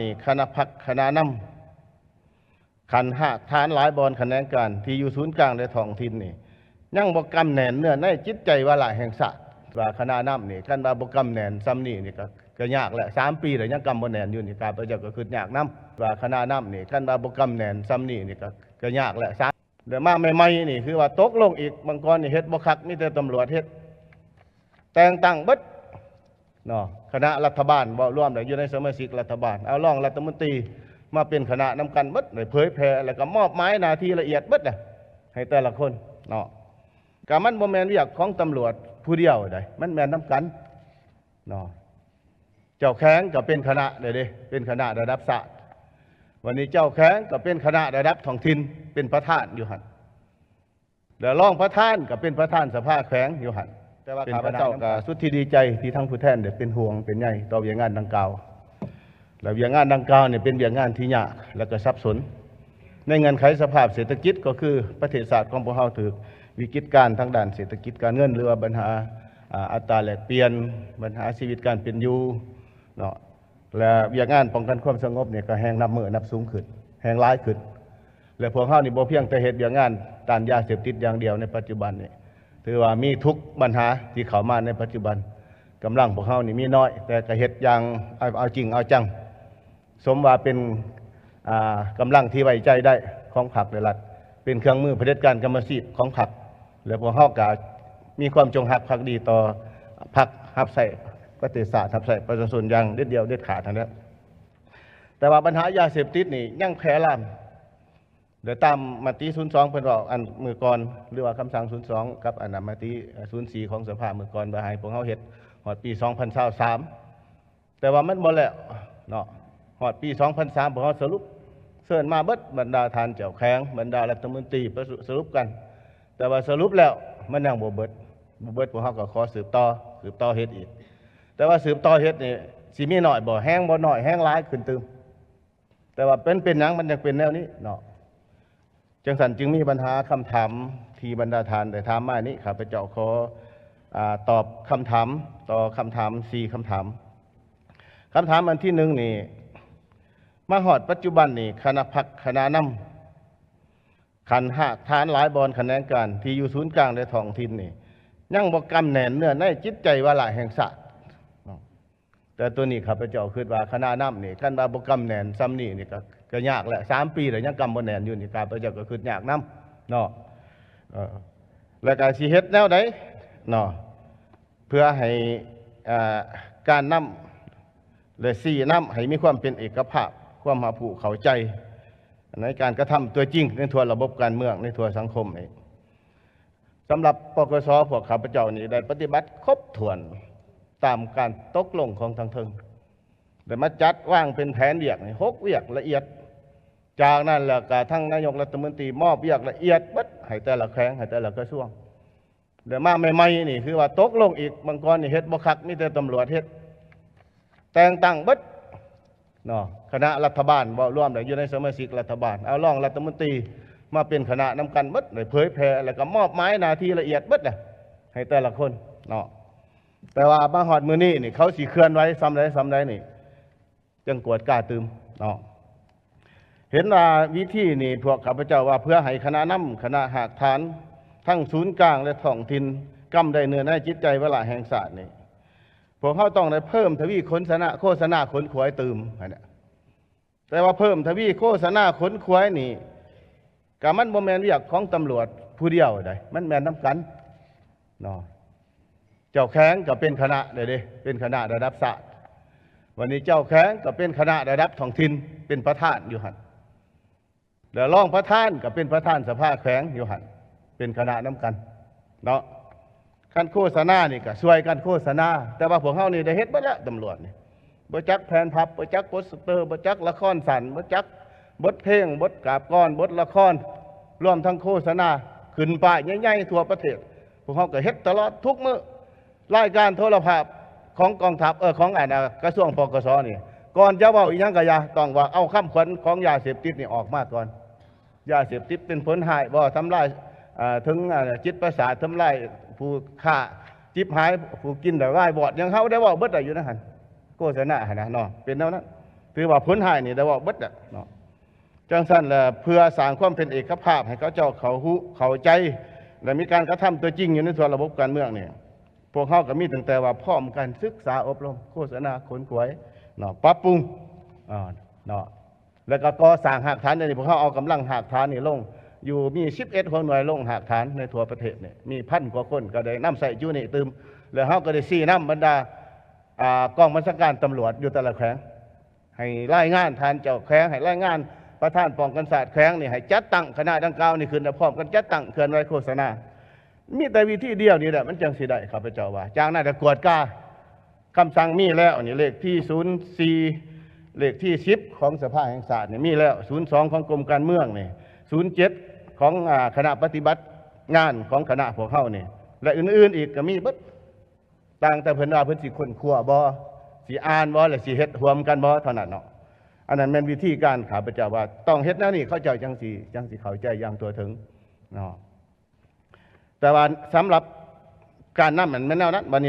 ນີ້ຄະນະພັກຄະນະນຳ ຂັ້ນຮາກຖານຫຼາຍບ່ອນຂະແໜງການທີ່ຢູ່ສູນກາງ ແລະ ທ້ອງຖິ່ນນີ້ ຍັງບໍ່ກຳແໜ້ນເນື້ອໃນຈິດໃຈວາລະແຫ່ງຊາດ ວ່າຄະນະນຳນີ້ ຄັນວ່າບໍ່ກຳແໜ້ນສ່ຳນີ້ນີ້ ກໍ ກໍຍາກແຫຼະ ສາມປີແລ້ວ ຍັງກຳບໍ່ແໜ້ນຢູ່ນີ້ ຂ້າພະເຈົ້າກໍຄິດຍາກນຳ ວ່າຄະນະນຳນີ້ ຄັນວ່າບໍ່ກຳແໜ້ນສ່ຳນີ້ນີ້ ກໍ ກໍຍາກແຫຼະ ສາມ ແລ້ວມາໃໝ່ໆນີ້ ຄືວ່າຕົກລົງອີກ ບາງກ່ອນນີ້ເຮັດບໍ່ຄັກ ມີແຕ່ຕຳຫຼວດເຮັດ ແຕ່ງຕັ້ງເບິດເນາະ ຄະນະລັດຖະບານ ເວົ້າລວມແລ້ວຢູ່ໃນສະມາຊິກລັດຖະບານ ເອົາຮອງລັດຖະມົນຕີມາເປັນຄະນະນຳກັນເບິດ ໄດ້ເຜີຍແຜ່ ແລ້ວກໍມອບໝາຍໜ້າທີ່ລະອຽດເບິດແຫຼະ ໃຫ້ແຕ່ລະຄົນເນາະ ກໍມັນບໍ່ແມ່ນວຽກຂອງຕຳຫຼວດຜູ້ດຽວໃດ ມັນແມ່ນນຳກັນເນາະ ເຈົ້າແຂວງກໍເປັນຄະນະໄດ້ເດ້ ເປັນຄະນະລະດັບຊາດ ວັນນີ້ເຈົ້າແຂວງກໍເປັນຄະນະລະດັບທ້ອງຖິ່ນ ເປັນປະທານຢູ່ຫັ້ນ ແລະ ຮອງປະທານກໍເປັນປະທານສະພາແຂວງຢູ່ຫັ້ນ ແຕ່ວ່າຂ້າພະເຈົ້າກໍສຸດທີ່ດີໃຈທີ່ທາງຜູ້ແທນໄດ້ເປັນຫ່ວງເປັນໃຍຕໍ່ວຽກງານດັ່ງກ່າວ ແລະ ວຽກງານດັ່ງກ່າວນີ້ເປັນວຽກງານທີ່ຍາກ ແລະ ກໍສັບສົນ ໃນເງື່ອນໄຂສະພາບເສດຖະກິດ ກໍຄືປະເທດຊາດຂອງພວກເຮົາຖືກວິກິດການທາງດ້ານເສດຖະກິດການເງິນ ຫຼືວ່າບັນຫາ ອາ ອັດຕາແລກປ່ຽນ ບັນຫາຊີວິດການເປັນຢູ່ເນາະ ແລະ ວຽກງານປ້ອງກັນຄວາມສະຫງົບນີ້ກໍແຮ່ງນັບມື້ນັບສູງຂຶ້ນ ແຮ່ງຫຼາຍຂຶ້ນ ແລະ ພວກເຮົານີ້ບໍ່ພຽງແຕ່ເຮັດວຽກງານຕ້ານຢາເສບຕິດຢ່າງດຽວໃນປັດຈຸບັນນີ້ ຖືວ່າມີທຸກບັນຫາທີ່ເຂົ້າມາໃນປັດຈຸບັນ ກຳລັງພວກເຮົານີ້ມີນ້ອຍ ແຕ່ກໍເຮັດຢ່າງເອົາ ເອົາຈິງເອົາຈັງ ສົມວ່າເປັນ ອ່າ ກຳລັງທີ່ໄວ້ໃຈໄດ້ຂອງພັກ ແລະ ລັດ ເປັນເຄື່ອງມືຜະເດັດການກຳມະສິດຂອງພັກ ແລະ ພວກເຮົາກໍມີຄວາມຈົງຮັກພັກດີຕໍ່ພັກ ຮັບໃຊ້ປະເທດຊາດ ຮັບໃຊ້ປະຊາຊົນຢ່າງເດັດດ່ຽວເດັດຂາດຫັ້ນແຫຼະ ແຕ່ວ່າບັນຫາຢາເສບຕິດນີ້ຍັງແຜ່ລາມ ແລະ ຕາມມະຕິສູນສອງເພິ່ນເວົ້າອັນມື້ກ່ອນ ຫຼືວ່າຄຳສັ່ງສູນສອງກັບອັນນະມະຕິສູນສີ່ຂອງສະພາມື້ກ່ອນ ວ່າໃຫ້ພວກເຮົາເຮັດຮອດປີສອງພັນຊາວສາມ ແຕ່ວ່າມັນບໍ່ແລ້ວເນາະ ຮອດປີສອງພັນສາມ ພວກເຮົາສະຫຼຸບເຊີນມາເບິດ ບັນດາທ່ານເຈົ້າແຂວງ ບັນດາລັດຖະມົນຕີ ປະ ສະຫຼຸບກັນ ແຕ່ວ່າສະຫຼຸບແລ້ວມັນຍັງບໍ່ເບິດ ບໍ່ເບິດ ພວກເຮົາກໍຂໍສືບຕໍ່ ສືບຕໍ່ເຮັດອີກ ແຕ່ວ່າສືບຕໍ່ເຮັດນີ້ຊິມີໜ້ອຍບໍ່ ແຮງບໍ່ໜ້ອຍ ແຮງຫຼາຍຂຶ້ນຕື່ມ ແຕ່ວ່າເປັນ ເປັນຫຍັງມັນຈັ່ງເປັນແນວນີ້ເນາະ ຈັ່ງຊັ້ນຈຶ່ງມີບັນຫາຄຳຖາມທີ່ບັນດາທ່ານໄດ້ຖາມມານີ້ ຂ້າພະເຈົ້າຂໍ ອາ ຕອບຄຳຖາມຕໍ່ຄຳຖາມສີ່ຄຳຖາມ. ຄຳຖາມອັນທີໜຶ່ງນີ້ ມາຮອດປັດຈຸບັນນີ້ ຄະນະພັກຄະນະນຳ ຂັ້ນຮາກຖານຫຼາຍບ່ອນຂະແໜງການທີ່ຢູ່ສູນກາງ ແລະ ທ້ອງຖິ່ນນີ້ ຍັງບໍ່ກຳແໜ້ນເນື້ອໃນຈິດໃຈວາລະແຫ່ງຊາດເນາະ. ແຕ່ໂຕນີ້ຂ້າພະເຈົ້າຄິດວ່າຄະນະນຳນີ້ ຄັນວ່າບໍ່ກຳແໜ້ນສ່ຳນີ້ນີ້ ກໍ ກໍຍາກແຫຼະ ສາມປີແລ້ວ ຍັງກຳບໍ່ແໜ້ນຢູ່ນີ້ ຂ້າພະເຈົ້າກໍຄິດຍາກນຳເນາະ ເອີ ແລ້ວກໍຊິເຮັດແນວໃດເນາະ ເພື່ອໃຫ້ ເອີ ການນຳ ແລະ ຊີ້ນຳໃຫ້ມີຄວາມເປັນເອກະພາບ ຄວາມຮັບຮູ້ເຂົ້າໃຈ ໃນການກະທຳຕົວຈິງໃນທົ່ວລະບົບການເມືອງ ໃນທົ່ວສັງຄົມນີ້. ສຳລັບ ປກສ ພວກຂ້າພະເຈົ້ານີ້ໄດ້ປະຕິບັດຄົບຖ້ວນຕາມການຕົກລົງຂອງທາງເທິງ ໄດ້ມາຈັດວາງເປັນແຜນວຽກນີ້ ຫົກວຽກລະອຽດ. ຈາກນັ້ນແລ້ວກະທາງນາຍົກລັດຖະມົນຕີມອບວຽກລະອຽດເບິດໃຫ້ແຕ່ລະແຂວງ ໃຫ້ແຕ່ລະກະຊວງ ແລ້ວມາໃໝ່ໆນີ້ ຄືວ່າຕົກລົງອີກ ບາງກ່ອນນີ້ເຮັດບໍ່ຄັກ ມີແຕ່ຕຳຫຼວດເຮັດ ແຕ່ງຕັ້ງເບິດເນາະ ຄະນະລັດຖະບານ ເວົ້າລວມແລ້ວຢູ່ໃນສະມາຊິກລັດຖະບານ ເອົາຮອງລັດຖະມົນຕີມາເປັນຄະນະນຳກັນເບິດ ໄດ້ເຜີຍແຜ່ ແລ້ວກໍມອບໝາຍໜ້າທີ່ລະອຽດເບິດແຫຼະ ໃຫ້ແຕ່ລະຄົນເນາະ ແຕ່ວ່າມາຮອດມື້ນີ້ນີ້ ເຂົາຊິເຄື່ອນໄຫວສ່ຳໃດສ່ຳໃດນີ້ ຈັ່ງກວດກາຕື່ມເນາະ. ເຫັນວ່າວິທີນີ້ ພວກຂ້າພະເຈົ້າວ່າເພື່ອໃຫ້ຄະນະນຳ ຄະນະຮາກຖານ ທັງສູນກາງ ແລະ ທ້ອງຖິ່ນ ກຳໄດ້ເນື້ອໃນຈິດໃຈວາລະແຫ່ງຊາດນີ້ ພວກເຮົາຕ້ອງໄດ້ເພີ່ມທະວີຂົນສະນະ ໂຄສະນາຂົນຂວາຍຕື່ມຫັ້ນແຫຼະ. ແຕ່ວ່າເພີ່ມທະວີໂຄສະນາຂົນຂວາຍນີ້ ກໍມັນບໍ່ແມ່ນວຽກຂອງຕຳຫຼວດຜູ້ດຽວໃດ ມັນແມ່ນນຳກັນເນາະ. ເຈົ້າແຂວງກໍເປັນຄະນະໄດ້ເດ້ ເປັນຄະນະລະດັບຊາດ ວັນນີ້ເຈົ້າແຂວງກໍເປັນຄະນະລະດັບທ້ອງຖິ່ນ ເປັນປະທານຢູ່ຫັ້ນ ແລ້ວຮອງປະທານກໍເປັນປະທານສະພາແຂວງຢູ່ຫັ້ນ ເປັນຄະນະນຳກັນເນາະ. ຄັນໂຄສະນານີ້ກໍຊ່ວຍກັນໂຄສະນາ ແຕ່ວ່າພວກເຮົານີ້ໄດ້ເຮັດເບິດແລ້ວ ຕຳຫຼວດນີ້ ບໍ່ຈັກແຜ່ນພັບ ບໍ່ຈັກໂປສເຕີ ບໍ່ຈັກລະຄອນສັ້ນ ບໍ່ຈັກບົດເພງ ບົດກາບກອນ ບົດລະຄອນ ລວມທັງໂຄສະນາ ຂຶ້ນປ້າຍໃຫຍ່ໆທົ່ວປະເທດ ພວກເຮົາກໍເຮັດຕະຫຼອດທຸກມື້. ລາຍການໂທລະພາບຂອງກອງທັບ ເອີ ຂອງອັນ ອາ ກະຊວງ ປກສ ນີ້ ກ່ອນຈະເວົ້າອີ່ຫຍັງກໍຢ່າ ຕ້ອງວ່າເອົາຄຳຂວັນຂອງຢາເສບຕິດນີ້ອອກມາກ່ອນ. ຢາເສບຕິດເປັນຜົນຮ້າຍບໍ່? ທຳລາຍ ເອີ ເຖິງ ອາ ຈິດປະສາດ ທຳລາຍຜູ້ຄ້າ ຈິບຫາຍ ຜູ້ກິນແລ້ວວາຍວອດ ຫຍັງເຮົາໄດ້ເວົ້າເບິດແລ້ວຢູ່ໃນຫັ້ນ ໂຄສະນາຫັ້ນນະເນາະ ເປັນແນວນັ້ນ. ຖືວ່າຜົນຮ້າຍນີ້ໄດ້ເວົ້າເບິດແລ້ວເນາະ. ຈັ່ງຊັ້ນລະ ເພື່ອສ້າງຄວາມເປັນເອກະພາບໃຫ້ເຂົາເຈົ້າເຂົ້າຮູ້ເຂົ້າໃຈ ແລະ ມີການກະທຳຕົວຈິງຢູ່ໃນສ່ວນລະບົບການເມືອງນີ້ ພວກເຮົາກໍມີຕັ້ງແຕ່ວ່າພ້ອມກັນສຶກສາອົບຮົມ ໂຄສະນາ ຂົນຂວາຍເນາະ ປັບປຸງ ເນາະ ແລ້ວກໍກໍ່ສ້າງຮາກຖານ. ດຽວນີ້ພວກເຮົາເອົາກຳລັງຮາກຖານນີ້ລົງ ຢູ່ມີສິບເອັດຫົວໜ່ວຍລົງຮາກຖານໃນທົ່ວປະເທດນີ້ ມີພັນກວ່າຄົນ ກໍໄດ້ນຳໃຊ້ຢູ່ນີ້ຕື່ມ. ແລ້ວເຮົາກໍໄດ້ຊີ້ນຳບັນດາ ອ່າ ກອງບັນຊາການຕຳຫຼວດຢູ່ແຕ່ລະແຂວງ ໃຫ້ລາຍງານທ່ານເຈົ້າແຂວງ ໃຫ້ລາຍງານປະທານປ້ອງກັນຊາດແຂວງນີ້ ໃຫ້ຈັດຕັ້ງຄະນະດັ່ງກ່າວນີ້ຂຶ້ນ ແລະ ພ້ອມກັນຈັດຕັ້ງເຄື່ອນໄຫວໂຄສະນາ. ມີແຕ່ວິທີດຽວນີ້ແຫຼະ ມັນຈັ່ງຊິໄດ້ ຂ້າພະເຈົ້າວ່າ. ຈາກນັ້ນລະກວດກາ ຄຳສັ່ງມີແລ້ວນີ້ ເລກທີສູນສີ່ ເລກທີສິບຂອງສະພາແຫ່ງຊາດນີ້ມີແລ້ວ ສູນສອງຂອງກົມການເມືອງນີ້ ສູນເຈັດຂອງ ອ່າ ຄະນະປະຕິບັດງານຂອງຄະນະພວກເຮົານີ້ ແລະ ອື່ນໆອີກກໍມີເບິດ. ຕ່າງແຕ່ເພິ່ນວ່າເພິ່ນຊິຄົ້ນຄວ້າບໍ່ ຊິອ່ານບໍ່ ແລະ ຊິເຮັດຮ່ວມກັນບໍ່ເທົ່ານັ້ນເນາະ. ອັນນັ້ນແມ່ນວິທີການ ຂ້າພະເຈົ້າວ່າຕ້ອງເຮັດແນວນີ້ ເຂົາເຈົ້າຈັ່ງຊິ ຈັ່ງຊິເຂົ້າໃຈຢ່າງທົ່ວເຖິງເນາະ. ແຕ່ວ່າສຳລັບການນຳນັ້ນແມ່ນແນວນັ້ນ. ບັດ